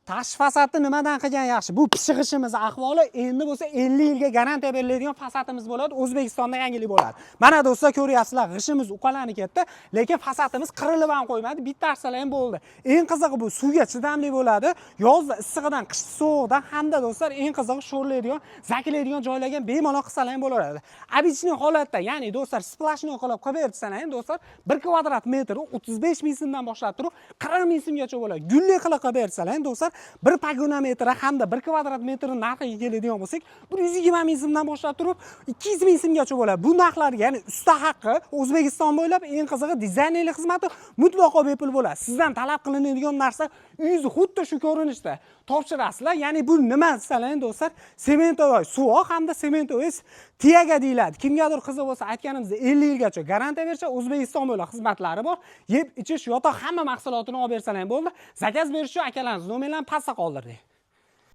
Tashqi fasadni nimadan qilgan yaxshi? Bu pishig'ishimiz ahvoli endi bo'lsa 50 yilga garantiya beriladigan fasadimiz bo'ladi. O'zbekistonda yangilik bo'ladi. Mana, do'stlar, ko'ryapsizlar, g'ishimiz uqalanib ketdi, lekin fasadimiz qirilib ham qo'ymadi, bitta arsalar ham bo'ldi. Eng qizig'i, bu suvga chidamli bo'ladi. Yozda issig'idan, qishda sovuqdan hamda, do'stlar, eng qizig'i, sho'rlaydigan, zaklaydigan joylarga bemalol qilsalar ham bo'laveradi. Обычный holatda, ya'ni, do'stlar, сплошной qilib qilib bersalar ham, do'stlar, 1 kvadrat metr 35 ming so'mdan boshlab turib 40 ming so'mgacha bo'ladi. Gulli qilib qilib bersalar ham, do'stlar, 1 погонометр hamda 1 kvadrat metr narxiga keladigan bo'lsak, 120 ming so'mdan boshlab turib 200 ming so'mgacha bo'ladi. Bu narxlarga, ya'ni usta haqqi O'zbekiston bo'ylab, eng qizig'i, dizaynerlik xizmati mutlaqo bepul bo'ladi. Sizdan talab qilinadigan narsa uyingizni xuddi shu ko'rinishda topshirasizlar. Ya'ni bu nima desalar, do'stlar, цементовой suvoq hamda цементовой тяга deyiladi. Kimgadir qiziq bo'lsa, aytganimizda 50 yilgacha garantiya berishadi, O'zbekiston bo'ylab xizmatlari bor. Yeb, ichish, yotoq, hamma mahsulotini olib bersalar ham bo'ldi. Заказ berish uchun akalarimiz nomerlarini pastda qoldirdik.